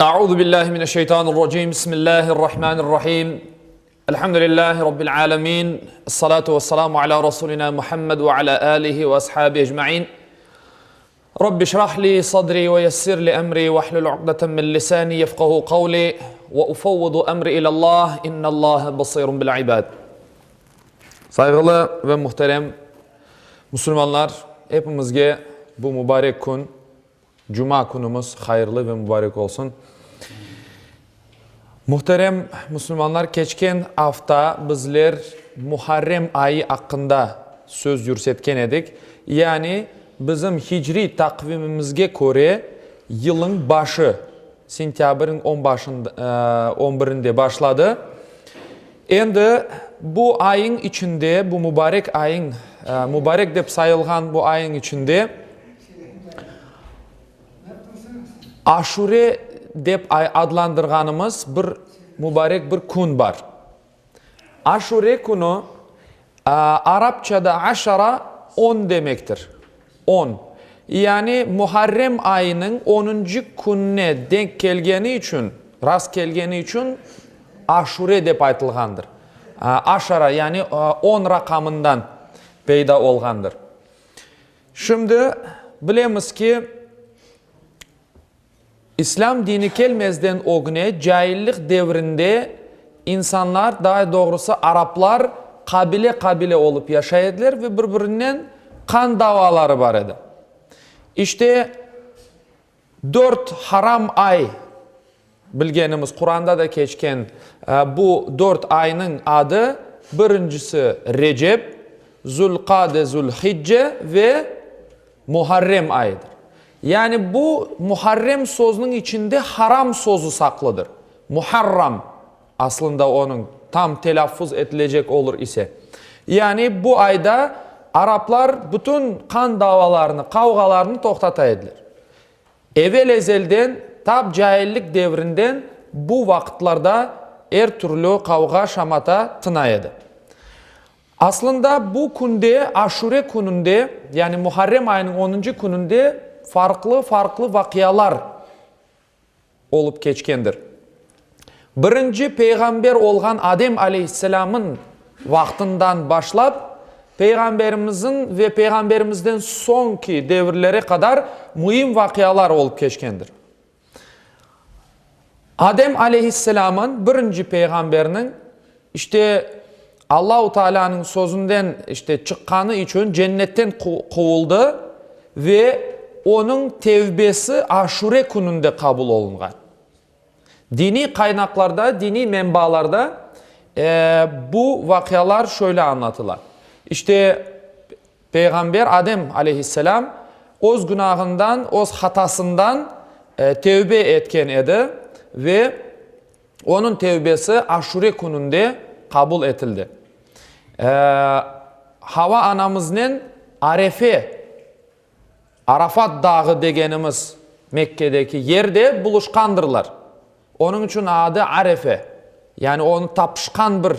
Euzu billahi mineşşeytanirracim. Bismillahirrahmanirrahim. Elhamdülillahi rabbil alamin. Essalatu vesselamu ala rasulina Muhammed ve ala alihi ve ashabihi ecmaîn. Rabbi şrah li sadri ve yessir li emri ve hlul uqdeten min lisani yefkahu kavli ve ufevvidu emri ilallah innallaha basirun bil ibad. Sayğılı ve muhterem musulmanlar, hepimizge bu mübarek kün, Cuma künümiz hayırlı ve mübarek olsun. Muhterem musulmanlar, keçken afta bizler Muharrem ayı aqqında söz yürsetken edik. Yani bizim hicriy taqvimimizge köre yılın başı, sentâbrniñ on birinde başladı. Endi bu ayıñ içinde, bu mübarek ayıñ, mübarek dep sayılğan bu ayıñ içinde Aşure dep adlandırğanımız bir mübarek bir kün bar. Aşure künü, arapçada aşara on demektir. On. Yani Muharrem ayınıñ onuncı kününe denk kelgeni içün, rast kelgeni içün Aşure dep aytılğandır. Aşara, yani on raqamından peyda olğandır. Şimdi bilemiz ki, İslâm dini kelmezden ögüne caillik devrinde insanlar, daa doğrusı araplar qabile-qabile olıp yaşay ediler ve bir-birinen qan davaları bar edi. İşte, dört haram ay bilgenimiz, Quranda da keçken bu dört aynıñ adı, birincisi Recep, Zül-Qade, Zül-Hicce ve Muharrem ayıdır. Yani bu Muharrem sözüniñ içinde haram sözü saqlıdır. Muharram, aslında onıñ tam telâffuz etilecek olur ise. Yani bu ayda araplar bütün qan davalarını, qavğalarını toqtata ediler. Evel-ezelden, tap caillik devrinden bu vaqıtlarda er türlü qavğa-şamata tına edi. Aslında bu künde, Aşure kününde, yani Muharrem ayınıñ onuncı kününde farqlı-farqlı vaqialar olıp keçkendir. Birinci peyğamber olğan Adem aleyhisselâmın vaqtından başlap, Peyğamberimizin ve Peyğamberimizden soñki devirlere qadar müim vaqialar olıp keçkendir. Adem aleyhisselâmın, birinci peyğamberniñ, işte, Allahu Tealânıñ sözünden, işte, çıqqanı içün cennetten quvuldı ve onıñ tevbesi Aşure kününde qabul olunğan. Diniy qaynaqlarda, diniy menbalarda bu vaqialar şöyle añlatıla. İşte, Peyğamber Adem aleyhisselâm öz günahından, öz hatasından tevbe etken edi ve onıñ tevbesi Aşure kününde qabul etildi. Hava anamıznen Arefe, Arafat dağı degenimiz Mekkedeki yerde buluşqandırlar. Onıñ içün adı Arefe, yani onı tapışqan bir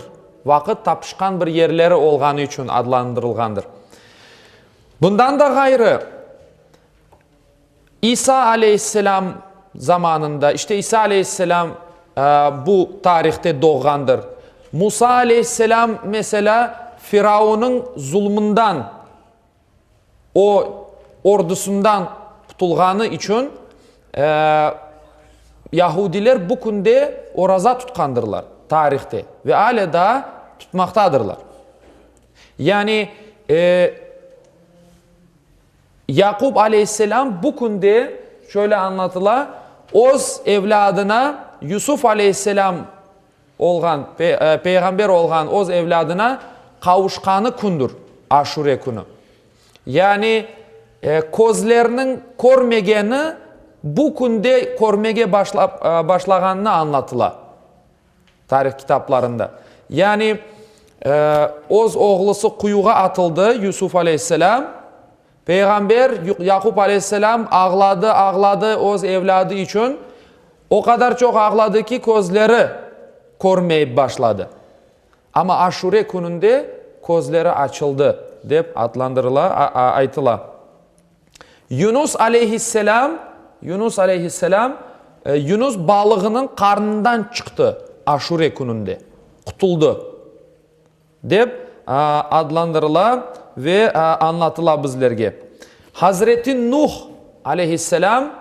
vaqıt, tapışqan bir yerleri olğanı içün adlandırılğandır. Bundan da ğayrı, İsa aleyhisselâm zamanında, işte İsa aleyhisselâm bu tarihte doğğandır. Musa aleyhisselâm, meselâ, Firaunıñ zulmundan, O, ordusından qutulğanı içün, yahudiler bu künde oraza tutqandırlar tarihte ve ale daa tutmaqtadırlar. Yani, Yaqub aleyhisselâm bu künde, şöyle añlatıla, öz evlâdına Yusuf aleyhisselâm olğan, peyğamber olğan öz evlâdına qavuşqanı kündür, Aşure künü. Yani, közlerniñ körmegeni bu künde körmege başlap, başlağanını añlatıla tarih kitaplarında. Yani, öz oğlusı quyuğa atıldı, Yusuf aleyhisselâm, Peyğamber Yaqub aleyhisselâm ağladı, ağladı öz evlâdı içün, o qadar çoq ağladı ki, közleri körmeyip başladı. Amma Aşure kününde közleri açıldı, dep adlandırıla, aytıla. Yunus aleyhisselâm, Yunus aleyhisselâm. Yunus balığınıñ qarnından çıqtı Aşure kününde, qutuldı, dep adlandırıla ve añlatıla bizlerge. Hazreti Nuh, aleyhisselâm,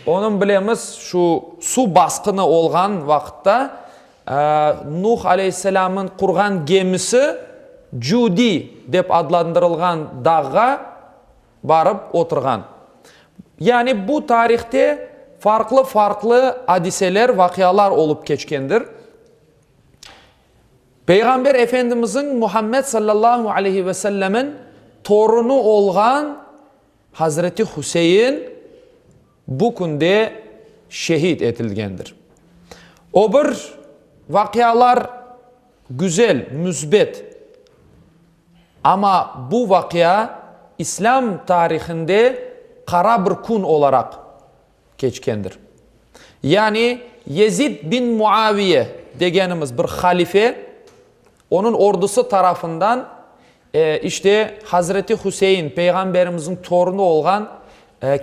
onıñ bilemiz, şu suv basqını olğan vaqıtta Nuh, aleyhisselâmıñ qurğan gemisi Cudi dep adlandırılğan dağğa barıp oturğan. Yani bu tarihte farqlı-farqlı adiseler, vaqialar olıp keçkendir. Peyğamber Efendimizniñ Muhammed sallallahu aleyhi ve sellemin torunı olğan Hazreti Hüseyin bu künde şehit etilgendir. O bir vaqialar güzel, müsbet, amma bu vaqia İslâm tarihinde qara bir kün olaraq keçkendir. Yani Yezid bin Muaviye degenimiz bir halife, onıñ ordusı tarafından işte Hazreti Hüseyin, Peyğamberimizniñ torunı olğan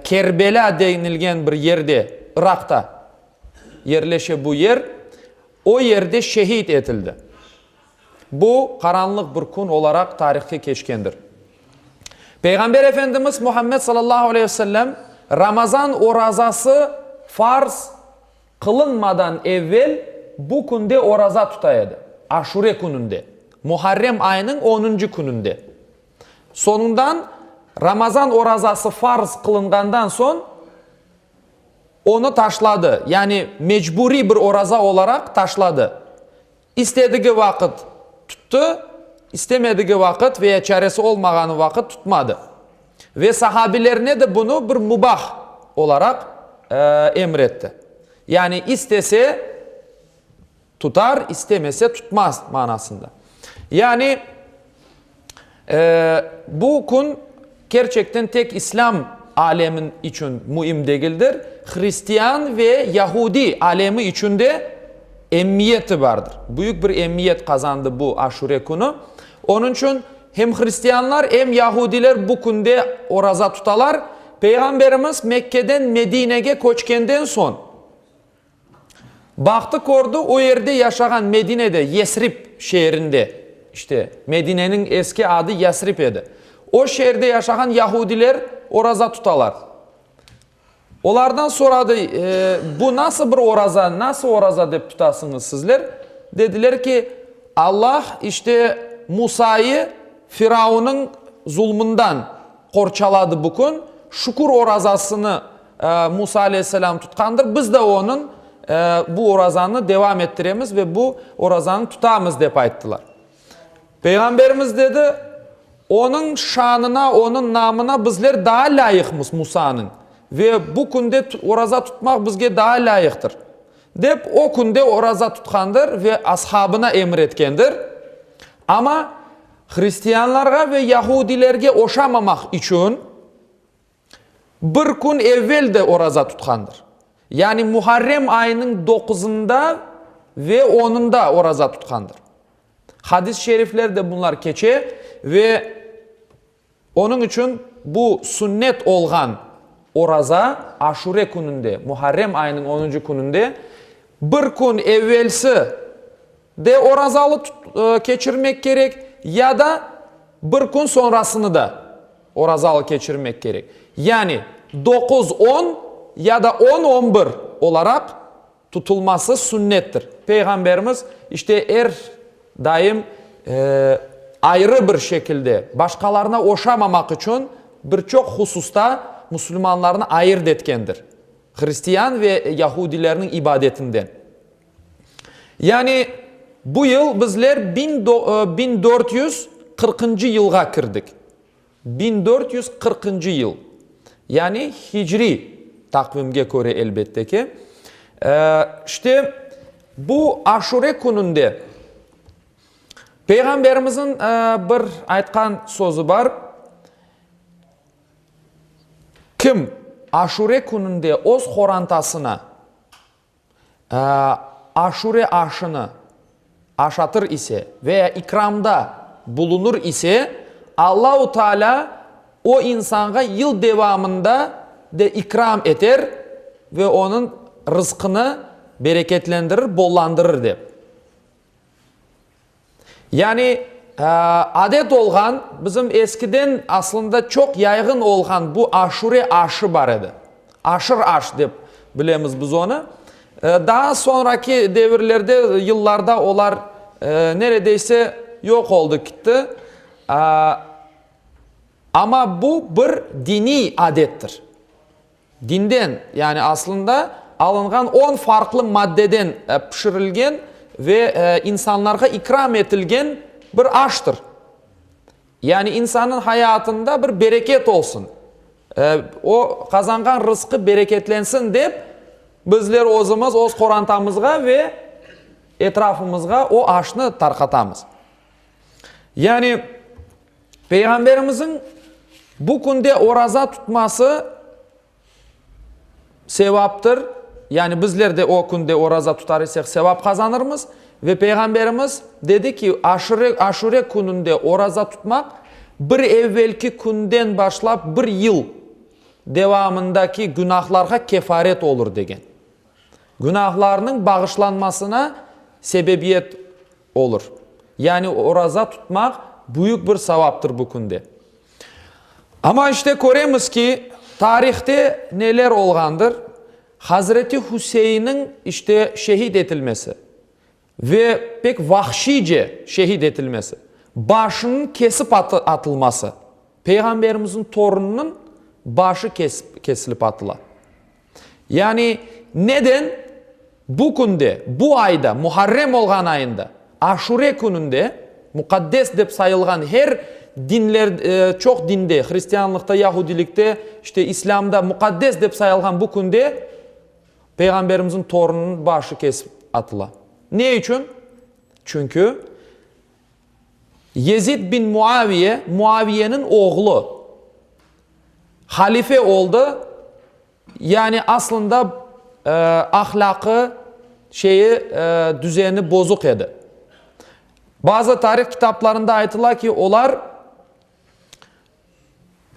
Kerbelâ denilgen bir yerde, Iraqta yerleşe bu yer, o yerde şehit etildi. Bu, qaranlıq bir kün olaraq tarihke keçkendir. Peyğamber Efendimiz Muhammed sallallahu aleyhi ve sellem Ramazan orazası farz qılınmadan evvel bu künde oraza tuta edi, Aşure kününde, Muharrem ayınıñ onuncı kününde. Soñundan Ramazan orazası farz qılınğandan soñ onı taşladı, yani mecburiy bir oraza olaraq taşladı. İstedigi vaqıt tuttı, istemedigi vaqıt veya çaresi olmağanı vaqıt tutmadı. Ve sahabilerine de bunı bir mubah olaraq emir etti. Yani istese tutar, istemese tutmaz manasında. Yani Bu kün kerçekten tek İslâm alemi içün müim degildir, hristian ve yahudiy alemi içün de emiyeti bardır. Büyük bir emiyet qazandı bu Aşure künü. Onıñ içün hem hristianlar, em yahudiyler bu künde oraza tutalar. Peyğamberimiz Mekkeden Medinege köçkenden soñ, Baqtı, kördi, o yerde yaşağan Medinede, Yesrib şeerinde, işte, Medineniñ eski adı Yasrib edi, o şeerde yaşağan yahudiler oraza tutalar. Olardan soradı, Bu nasıl bir oraza, nasıl oraza dep tutasıñız sizler? Dediler ki, Allah, işte, Musayı Firaunıñ zulmundan qorçaladı bu kün, şükür orazasını Musa aleyhisselâm tutqandır, biz de onıñ bu orazanı devam ettiremiz ve bu orazanı tutamız, dep ayttılar. Peyğamberimiz dedi, Onıñ şanına, onıñ namına bizler daa lâyıqmız Musanıñ ve bu künde oraza tutmaq bizge daa lâyıqtır, dep o künde oraza tutqandır ve ashabına emir etkendir. Amma hristianlarğa ve yahudilerge oşamamaq içün, Bir kün evvel de oraza tutqandır. Yani Muharrem ayınıñ doquzında ve onunda oraza tutqandır. Hadis-i şeriflerde bunlar keçe ve onıñ içün bu sünnet olğan oraza Aşure kününde, Muharrem ayınıñ onuncı kününde bir kün evvelsi de orazalı keçirmek kerek ya da bir kün soñrasını da orazalı keçirmek kerek. Yani doquz, on ya da on, on bir olaraq tutulması sünnettir. Peyğamberimiz işte er daim ayrı bir şekilde, başqalarına oşamamaq içün bir çoq hususta musulmanlarnı ayırt etkendir hristian ve yahudilerniñ ibadetinden. Yani bu yıl bizler 1440-ncı yılğa kirdik. 1440-ncı yıl. Yani hicriy taqvimge köre elbette ki. İşte bu Aşure kününde Peyğamberimizniñ bir aytqan sözü bar, Kim Aşure kününde öz qorantasına Aşure aşını aşatır ise veya ikramda bulunır ise, Allahu Teala o insanğa yıl devamında de ikram eter ve onıñ. rızqını bereketlendirir, bollandırır dep. Yani, adet olğan, bizim eskiden aslında çoq yayğın olğan bu aşure aşı bar edi. Aşır aş dep bilemiz biz onı. Daa soñraki devirlerde, yıllarda olar neredeyse yoq oldı, kitti. Amma bu bir diniy adettir. Dinden, yani aslında alınğan on farqlı maddeden pişirilgen ve insanlarğa ikram etilgen bir aştır. Yani insannıñ hayatında bir bereket olsun, o qazanğan rızqı bereketlensin dep, bizler özümiz, öz qorantamızğa ve etrafımızğa o aşnı tarqatamız. Yani Peyğamberimizniñ bu künde oraza tutması sevaptır, yani bizler de o künde oraza tutar isek sevap qazanırmız. Ve Peyğamberimiz dedi ki, aşure, aşure kününde oraza tutmaq bir evvelki künden başlap bir yıl devamındaki günahlarğa kefaret olur degen. Günahlarnıñ bağışlanmasına sebebiyet olur. Yani oraza tutmaq büyük bir savaptır bu künde. Amma işte köremiz ki, tarihte neler olğandır, Hazreti Hüseyinniñ işte şehit etilmesi ve pek vahşiyce şehit etilmesi, başınıñ kesip atılması, Peyğamberimizniñ torunınıñ başı kesilip atıla. Yani neden bu künde, bu ayda, Muharrem olğan ayında, Aşure kününde, muqaddes dep sayılğan her dinler, çoq dinde, hristianlıqta, yahudilikte, işte islâmda muqaddes dep sayılğan bu künde Peyğamberimizniñ torunınıñ başı kesip atıla. Ne içün? Çünki Yezid bin Muaviye, Muaviyeniñ oğlu, halife oldı, yani aslında ahlâqı, şeyi, düzeni bozuq edi. Bazı tarih kitaplarında aytıla ki, olar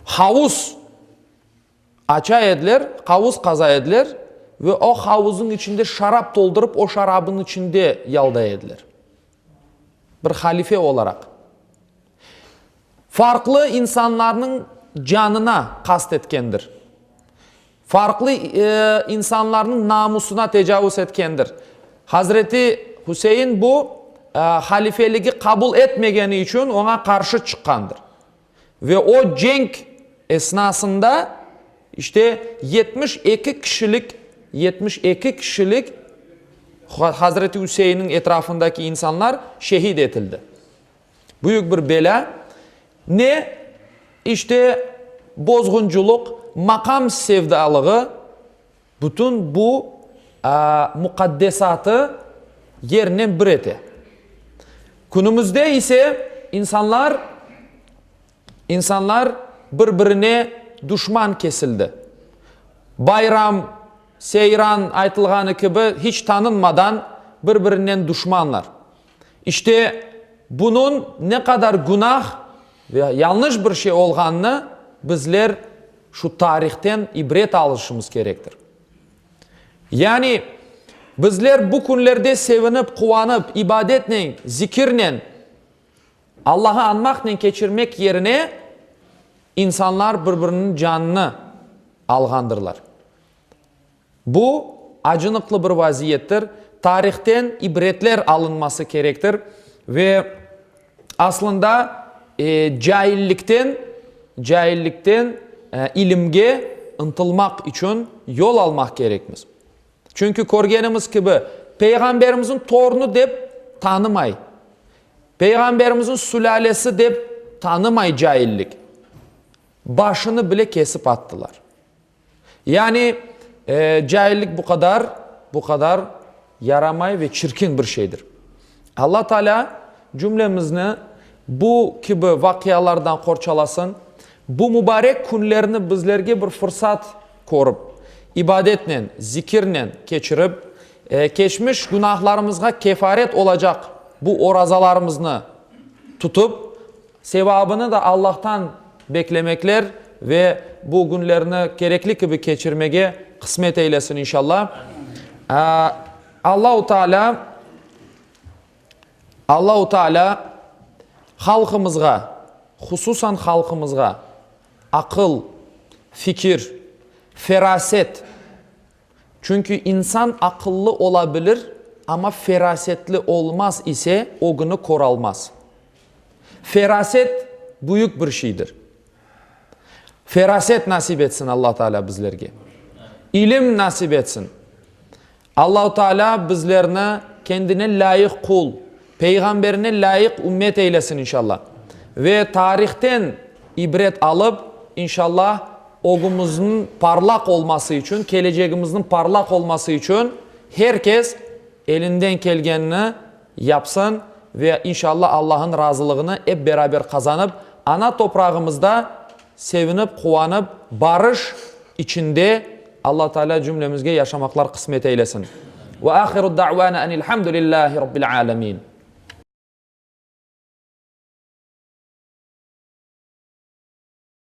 havuz aça ediler, havuz qaza ediler ve o havuzın içinde şarap toldurıp, o şarabın içinde yalday ediler. Bir halife olaraq. Farqlı insanlarnıñ canına qast etkendir. Farqlı insanlarnıñ namusına tecavuz etkendir. Hazreti Hüseyin bu halifeligi qabul etmegeni içün oña qarşı çıqqandır. Ve o cenk esnasında işte 72 kişilik, 72 kişilik Hazreti Hüseyinniñ etrafındaki insanlar şehit etildi. Büyük bir belâ. Ne? İşte, bozğunculıq, maqam sevdalığı bütün bu muqaddesatı yernen bir ete. Künümizde ise insanlar, insanlar bir-birine duşman kesildi. Bayram, seyran aytılğanı kibi hiç tanınmadan bir-birinen duşmanlar. İşte, bunıñ ne qadar günah ve yañlış bir şey olğanını bizler şu tarihten ibret alışımız kerektir. Yani, bizler bu künlerde sevinip, quvanıp, ibadetnen, zikirnen, Allahı añmaqnen keçirmek yerine, insanlar bir-biriniñ canını alğandırlar. Bu, acınıqlı bir vaziyettir, tarihten ibretler alınması kerektir ve aslında caillikten, caillikten ilimge ıntılmaq içün yol almaq kerekmiz. Çünki körgenimiz kibi, Peyğamberimizniñ torunu dep tanımay, Peyğamberimizniñ sülâlesi dep tanımay caillik, başını bile kesip attılar. Yani, caillik bu qadar, bu qadar yaramay ve çirkin bir şeydir. Alla Taalâ cümlemizni bu kibi vaqialardan qorçalasın, bu mubarek künlerni bizlerge bir fırsat körip, ibadetnen, zikirnen keçirip, keçmiş günahlarımızğa kefaret olacaq bu orazalarımıznı tutıp, Sevabını da Allahtan beklemekler ve bu günlerni kerekli kibi keçirmege qısmet eylesin inşallah. Allahu Teala Allahu Teala halqımızğa, hususan halqımızğa aqıl, fikir, feraset, çünki insan aqıllı ola bilir, amma ferasetli olmaz ise, ögüni köralmaz. Feraset büyük bir şeydir. Feraset nasip etsin Alla Teala bizlerge. İlim nasip etsin. Allahu Teala bizlerni kendine lâyıq qul, Peyğamberine lâyıq ümmet eylesin inşallah. Ve tarihten ibret alıp, inşallah, ögümizniñ parlaq olması içün, kelecegimizniñ parlaq olması içün her kes elinden kelgenini yapsın ve inşallah Allah'ın razılığını ep beraber qazanıp, ana toprağımızda sevinip, quvanıp, barış içinde Alla Teala cümlemizge yaşamaqlar qısmet eylesin. Ve ahiru da'vana enilhamdülillahi rabbil alemin.